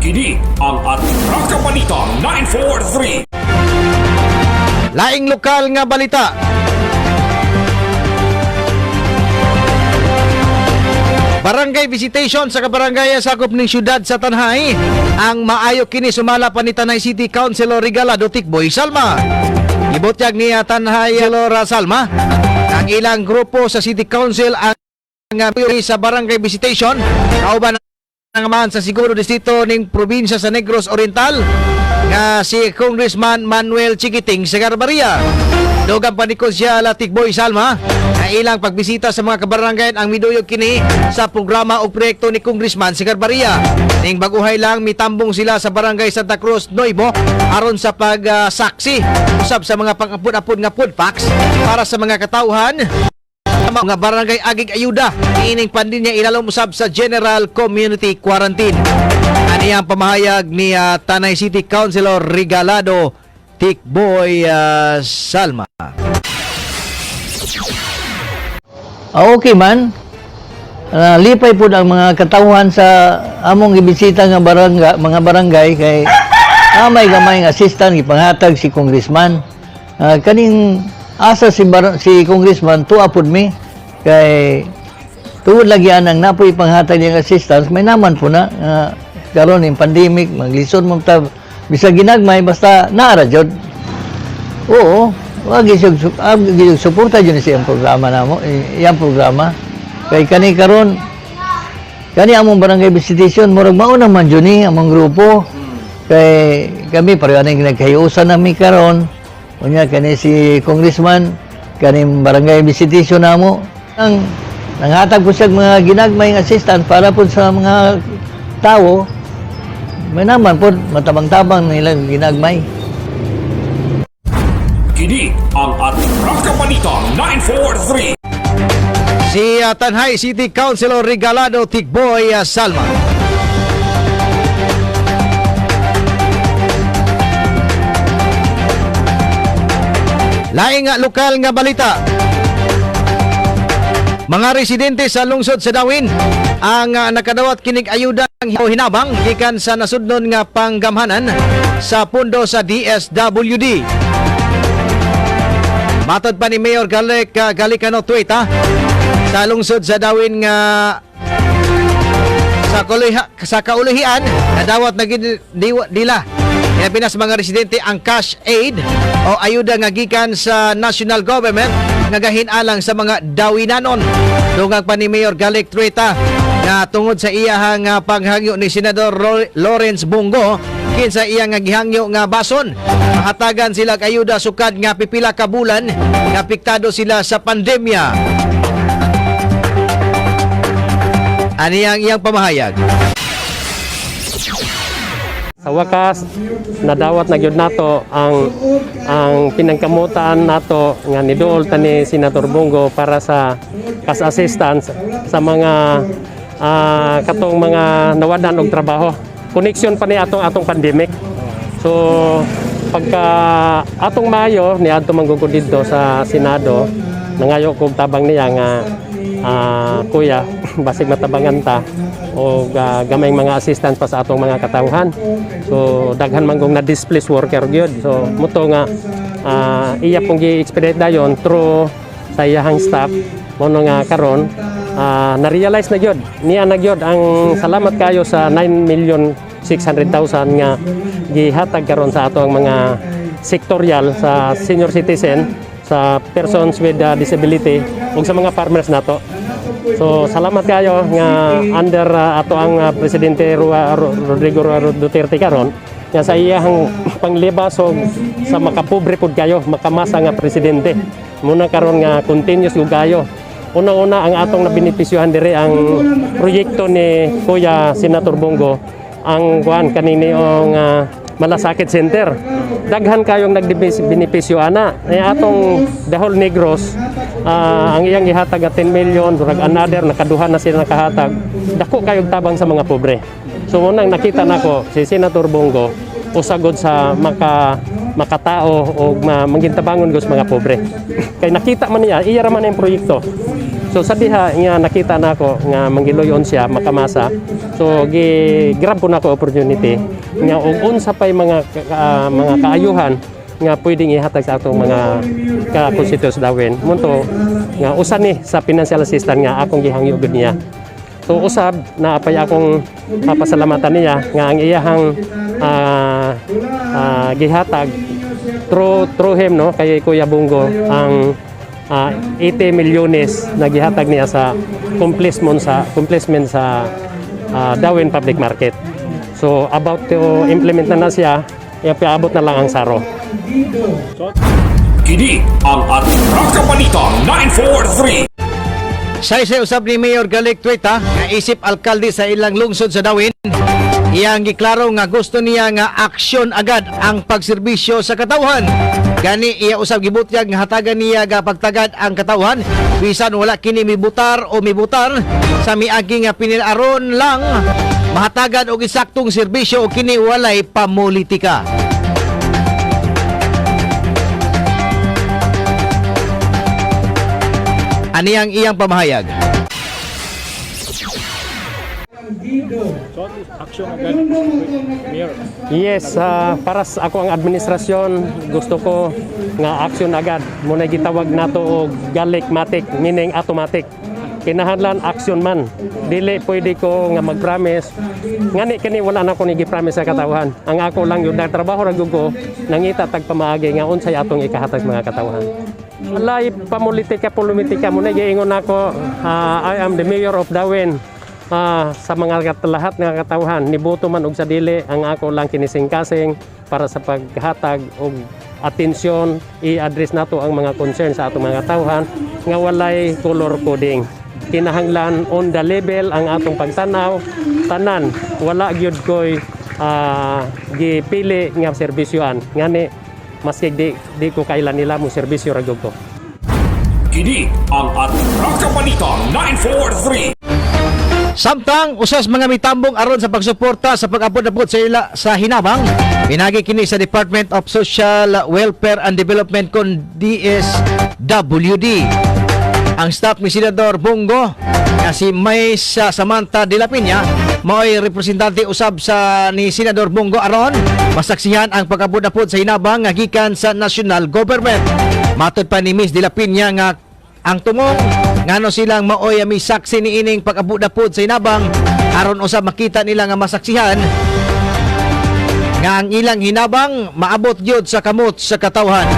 Kini ang Atraka Balita 943. Laing lokal nga balita. Barangay visitation sa kabarangay sakop ning syudad sa Tanay. Ang maayo kini sumala pa ni Tanay City Councilor Regalado Tikboy Salma. Ibutyag niya Tanay Lora Salma ang ilang grupo sa City Council ang sa barangay visitation kauban ang amahan sa siguro distrito ning probinsya sa Negros Oriental nga si Congressman Manuel Chiquiting Segarbaria. Dugang pa ni Konsyala Tikboy Salma na ilang pagbisita sa mga kabarangay ang miduyog kini sa programa o proyekto ni Congressman Segarbaria. Ning baguhay lang mitambong sila sa barangay Santa Cruz Nuevo aron sa pagsaksi usab sa mga pang-apod-apod nga food packs para sa mga katawhan mga barangay agig ayuda ining pandemya ilalom usab sa General Community Quarantine. Ani ang pamahayag ni Tanay City Councilor Regalado Tikboy Salma. Okay man. Lipay pud ang mga katawhan sa among gibisita nga barangay, mga barangay kay amay gamay nga assistant gipanghatag si congressman. Kaning asa si congressman tuwa pud mi kay tungod lagi anang napoy panghatag niyang assistance may naman po na karon ning pandemic maglisod mo ta bisag ginagmay basta naara jud. Oo, wag gyud suporta jud ni siyang programa namo, iyang programa. Kay kani karon kani among barangay visitation murag mao naman jud ni among grupo. Kay kami pareho ning nagkahiusan nami karon. Unya kani si congressman kani barangay visitation namo. Ang nanghatag ko siya mga ginagmay nga assistant para pud sa mga tawo may naman pud matabang-tabang nilang ginagmay. Kini ang Atraka Balita 943. Si Tanay City Councilor Regalado Tikboy Salma. Laing lokal nga balita. Mga residente sa lungsod sa Dawin ang nakadawat kinig ayuda ang hinabang gikan sa nasudnon nga panggamhanan sa pundo sa DSWD. Matod pa ni Mayor Galek Galicano Tueta sa lungsod sa Dawin nga sa kaulihian nadawat na nila Pinapinas mga residente ang cash aid o ayuda nga gikan sa national government nga gahin alang sa mga dawinanon. Dungang pa ni Mayor Galic Trueta nga tungod sa iyahang panghangyo ni Senador Lawrence Bongo kinsa iya nga gihangyo nga bason mahatagan sila og ayuda sukad nga pipila ka bulan nga apektado sila sa pandemya. Ani ang iyang pamahayag? Sa wakas, nadawat na gyud nato ang pinangkamutan nato nga niduol ta ni Senator Bongo para sa cash assistance sa mga katong mga nawadan og trabaho. Connection pa ni atong pandemic. So pagka atong Mayo niadto man gud ko didto sa Senado, nangayo kog tabang niya nga kuya basig matabangan ta og gamay mga assistant pa sa atong mga katawhan. So daghan man kong na-displaced worker gyud. So muto nga iya pong gi-expedite dayon through sa iyahang staff mo nga karon na-realize na gyud niya na gyud ang salamat kayo sa 9,600,000 nga gihatag karon sa atong mga sektorial sa senior citizen, sa persons with disability ug sa mga farmers nato. So salamat kayo nga under ato ang Presidente Rodrigo Roa Duterte karon nga sa iyang panglibas og sa makapobre pud kayo, makamasa nga presidente. Muna karon nga continuous gud kayo. Una-una ang atong nabenepisyohan diri ang proyekto ni Kuya Senator Bongo ang kuan kanini Malasakit Center. Daghan kayong nagbenepisyo ana. Ay atong Dahol Negros ang iyang gihatag at 10 million, durag another nakaduha na sila nakahatag. Dako kayong tabang sa mga pobre. So unang nakita nako si Senator Bongo usagod sa makatao o mangintabangon gud sa mga pobre. Kay nakita man niya, iya ra man ang proyekto. So sa diha nga nakita nako nga manggiloyon siya makamasa. So gi grab po nako opportunity nga og unsa pay mga kaayuhan nga pwedeng ihatag sa atong mga ka-constituents Dawin. Munto nga usa ni sa financial assistance nga akong gihangyo gud niya. So usab naa pay akong pasalamatan niya nga ang iyahang gihatag through through him, no, kay Kuya Bong Go ang 80 milyones na gihatag niya sa complacement sa Dauin Public Market. So about to implement na na siya, ipaabot na lang ang saro. Kini ang Atraka Balita 943. Saysay usab ni Mayor Galic Tueta nga isip alkalde sa ilang lungsod sa Dauin. Iyang giklaro nga gusto niya nga aksyon agad ang pagserbisyo sa katawhan. Gani iya usab gibutyag nga hatagan niya ga pagtagad ang katawhan bisan wala kini mibutar o mibutar sa miagi nga pinilaron lang mahatagan og eksaktong serbisyo o kini walay pamulitika. Ani ang iyang pamahayag? So, action agad, Mayor. Yes, para sa ako ang administrasyon, gusto ko nga action agad. Muna gitawag nato og Galic matic, meaning automatic. Kinahanglan action man. Dili pwede ko nga mag-promise. Ngani kini wala na ko ni gi-promise sa katawhan. Ang ako lang yun, trabaho ra gyud ko, nangita tag pamaagi nga unsay atong ikahatag mga katawhan. Walay pamulitika pulitika mo na giingon nako, I am the mayor of Dauin. Sa mga lahat ng katawhan, niboto man og sa dili, ang ako lang kinisingkasing para sa paghatag og atensyon, i-address nato ang mga concern sa atong mga katawhan nga walay color coding. Kinahanglan on the level ang atong pagtanaw, tanan wala gyud koy gipili nga serbisyoan. Ngani maski di ko kailan nila mo serbisyo ra gyud ko. Kini ang Atraka Balita 943. Samtang usas mga mitambong aron sa pagsuporta sa pag-abot-abot sa ila sa hinabang, pinagi kini sa Department of Social Welfare and Development kon DSWD. Ang staff ni Senador Bong Go nga si May sa Samantha de la Peña mao'y representante usab sa ni Senador Bong Go aron masaksihan ang pag-abot-abot sa hinabang nga gikan sa national government. Matod pa ni Miss de la Peña nga ang tumong ngano silang maoy mi saksi niining pag-abot-abot sa hinabang aron usab makita nila nga masaksihan nga ang ilang hinabang maabot gyud sa kamot sa katawhan.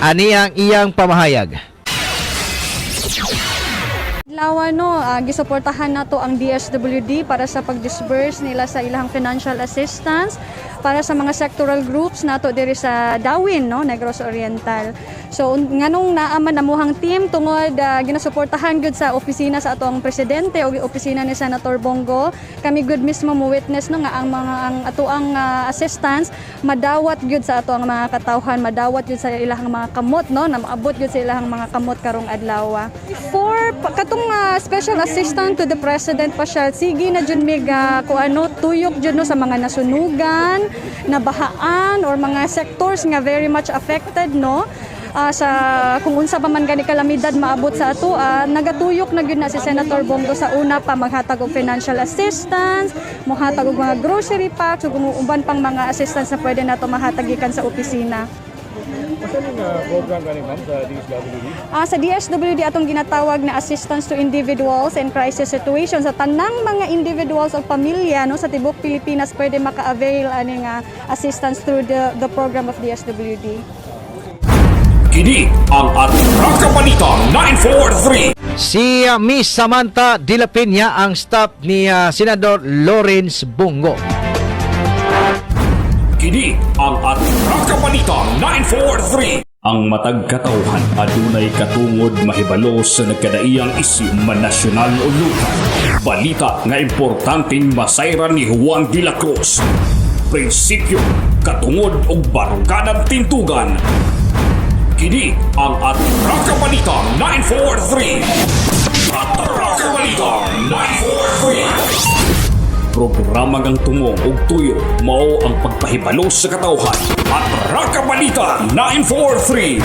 Ani ang iyang pamahayag? Lawa no, gisuportahan nato ang DSWD para sa pag-disburse nila sa ilang financial assistance para sa mga sectoral groups nato diri sa Dauin, no, Negros Oriental. So nganong naa man amuhang team tungod ginasuportahan gyud sa opisina sa ato ang presidente o opisina ni Senator Bong Go. Kami gud mismo mo witness no nga ang mga ang atoang assistance madawat gyud sa ato ang mga katawhan, madawat gyud sa ilahang mga kamot, no, na maabot gyud sa ilahang mga kamot karong adlaw. For katong special assistant to the president pa siya, sige na jud mig kung ano tuyok jud no sa mga nasunugan, nabahaan or mga sectors nga very much affected, no, sa kung unsa pa man gani kalamidad maabot sa ato, nagatuyok na gyud na si Senator Bong Go sa una pa maghatag og financial assistance, mohatag og mga grocery packs ug uban pang mga assistance na pwede nato mahatag gikan sa opisina. Asa ning program gani, ma'am, sa DSWD? Sa DSWD atong ginatawag na assistance to individuals in crisis situations. Sa tanang mga individuals o pamilya, no, sa tibuok Pilipinas pwede maka-avail ani nga assistance through the program of DSWD. Kini ang Atraka Balita 943. Si Miss Samantha de la Peña ang staff ni Senador Lawrence Bong Go. Kini ang Atraka Balita 943. Ang matag katawhan adunay katungod mahibalo sa nagkadaiyang isyu man nasyonal o lokal. Balita nga importanteng masayran ni Juan de la Cruz. Prinsipyo, katungod ug barukadang tintugan. Kini ang Atraka Balita 943. Atraka Balita 943. Programa ngang tumong ug tuyo mao ang pagpahibalo sa katawhan. Atraka Balita 943.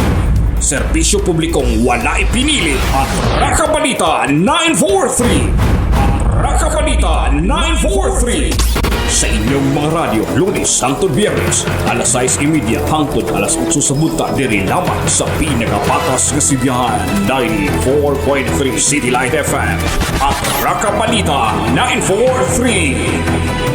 Serbisyo publikong wala ipinili. At Raka Balita 943. At Raka Balita 943. Sa inyong mga radyo, Lunes hangtod Biyernes, alas 6:30 hangtod alas 8 sa buntag, diri lamang sa pinakapatas nga sibihan, 94.3 City Light FM. At Raka Balita 943.